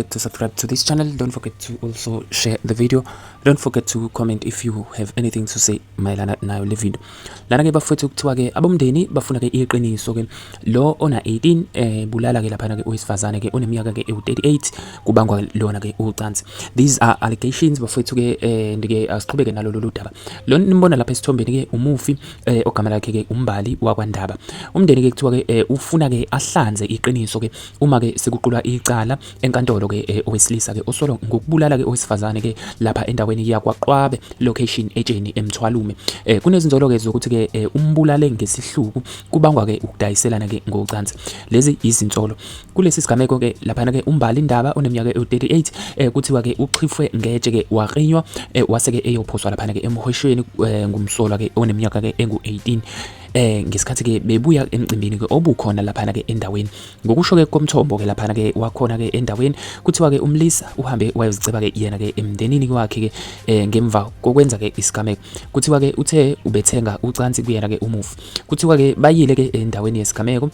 forget to subscribe to this channel. Don't forget to also share the video. Don't forget to comment if you have anything to say mayelana nayo le video. Lana ke bafowethu kuthiwa ke abomndeni bafuna ke iqiniso ke lo ona 18 bulala ke laphana ke owesifazane ke oneminyaka ke ewu-38 kubangwa lona ke ucansi. These are allegations bafowethu ke ndike asiqhubeke nalo lolu daba. Lo nimbona lapha esithombeni ke umufi ogama lakhe ke uMbali wakwaNdaba. Umndeni ke kuthiwa ke ufuna ke ahlanze iqiniso ke uma ke sekuqulwa icala enkantolo ke owesilisa ke osolwa ngokubulala ke owesifazane ke lapha endaweni yakwaQwabe location eTsheni eMthwalume. Kunezinzolo ke zokuthi ke umbulale ngesihluku kubangwa ke ukudayiselana ke ngocansi. Lezi izinsolo. Kulesi sigameko ke laphana ke uMbali Ndaba oneminyaka ewu-38 kuthiwa ke uxhifwe ngetshe ke waklinywa wase ke eyophoswa laphana ke emhoshweni ngumsolwa ke oneminyaka ke engu-18 ngesikhathi ke bebuya emcimbini ke obukhona laphana ke endaweni. Ngokusho ke komthombo ke laphana ke wakhona ke endaweni, kuthiwa ke umlisa uhambe wayoziceba ke yena ke emndenini wakhe ke ngemva kokwenza ke isigameko. Kuthiwa ke uthe ubethenga ucansi kuyena ke umufi. Kuthiwa ke bayile ke endaweni yesigameko,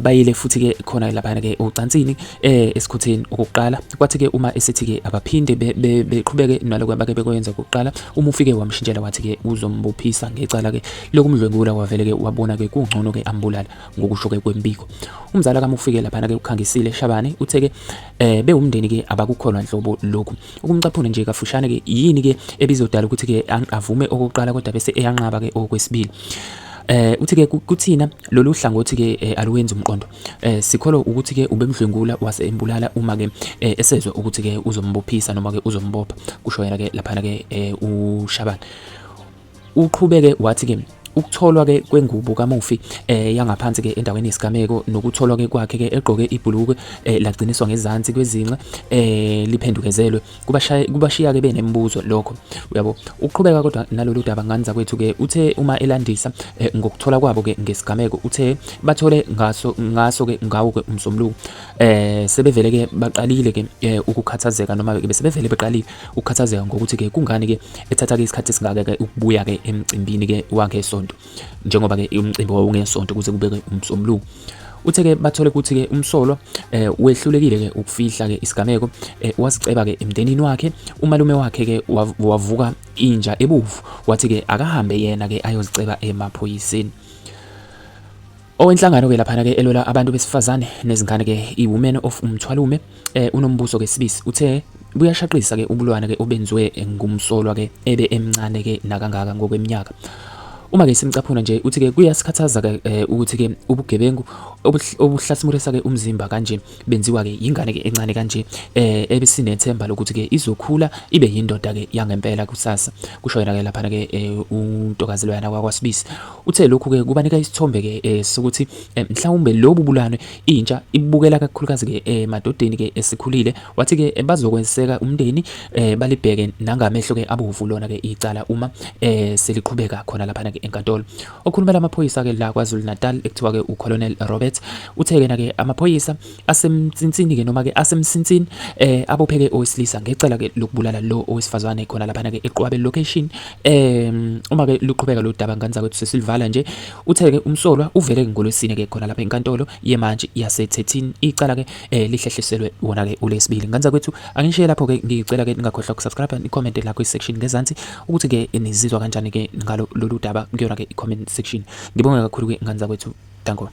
bayile futhi ke khona laphana ke ocansini esikhutheni okokuqala. Kwathi ke uma esithi ke abaphinde beqhubeke naloko abake bekwenza okokuqala, uma ufike wamshintshela wathi ke uzombophisa ngecala ke lokumdlwengula, wavele ke wabona ke kungcono ke ambulala ngokusho ke kwembiko. Umzala kaMufike laphana ke uKhangisile Shabane uthe ke bewumndeni ke abakukholwa nhlobo lokhu. Ukumcaphuna nje kafushane ke, yini ke ebizodala ukuthi ke avume okokuqala kodwa bese eyanqaba ke okwesibili? Uthi ke kuthina lolu hlangothi ke aluwenzi umqondo. Sikholwa ukuthi ke ubemdlwengula wase embulala uma ke esezwa ukuthi ke uzombophisa noma ke uzombopha, kusho yena ke laphana ke uShabane. Uqhubeke wathi ke ukutholwa ke kwengubo kamufi yangaphansi ke endaweni yesigameko nokutholwa ke kwakhe ke egqoke ibhulukwe lagciniswa ngezansi kwezinqe liphendukezelwe kubashiya ke benemibuzo lokho, uyabo. Uqhubeka kodwa nalolu daba ngani zakwethu ke, uthe uma elandisa ngokuthola kwabo ke ngesigameko, uthe bathole ngaso ke ngawo ke uMsombuluko, sebevele ke baqalile ke ukukhathazeka noma ke besebevele beqalile ukukhathazeka ngokuthi ke kungani ke ethatha ke isikhathi esingaka ke ukubuya ke emcimbini ke wangesonto, njengoba ke umcimbi wawungesonto kuze kube ke uMsombuluko. Uthe ke bathole ukuthi ke umsolwa wehlulekile ke ukufihla ke isigameko, waziceba ke emndenini wakhe. Umalume wakhe ke wavuka inja ebovu wathi ke akahambe yena ke ayoziceba emaphoyiseni. Owenhlangano ke laphana ke elwela abantu besifazane nezingane ke i-Women of Umthwalume, uNombuso ke Sibisi, uthe buyashaqisa ke ubulwane ke obenziwe ngumsolwa ke ebe emncane ke nakangaka ngokweminyaka. Uma ke simcaphuna nje, uthi ke kuyasikhathaza ke ukuthi ke ubugebengu obuhlasimulisa ke umzimba kanje benziwa ke yingane ke encane kanje ebesinethemba lokuthi ke izokhula ibe yindoda ke yangempela kusasa, kusho yena ke laphana ke untokazi loyana wakwaSibisi. Uthe lokhu ke kubanika isithombe ke sokuthi mhlawumbe lobu bulwane intsha ibukela kakhulukazi ke emadodeni ke esikhulile. Wathi ke bazokweseka umndeni, balibheke nangamehlo ke abovu lona ke icala uma seliqhubeka khona laphana ke enkantolo. Okhulumela amaphoyisa ke la KwaZulu Natal ekuthiwa ke uColonel Robert uthe ke ke amaphoyisa asemtsintsini ke noma ke asemsintsini abophe ke owesilisa ngecala ke lokubulala lo owesifazane khona laphana ke eQwabe location. Uma ke luqhubeka lo daba ngani zakwethu, sesilivala nje, uthe ke umsolwa uvele ngolwesine ke khona lapha enkantolo yemantshi yase-13, icala ke lihlehliselwe wona ke ulesibili. Ngani zakwethu, angishiye lapho ke, ngicela ke ningakhohlwa ukusubscribe, ni-comment la kwi-section ngezansi ukuthi ke nizizwa kanjani ke ngalo lolu daba kuyona ke i-comment section. Ngibonge kakhulu ke ngani zakwethu, danko.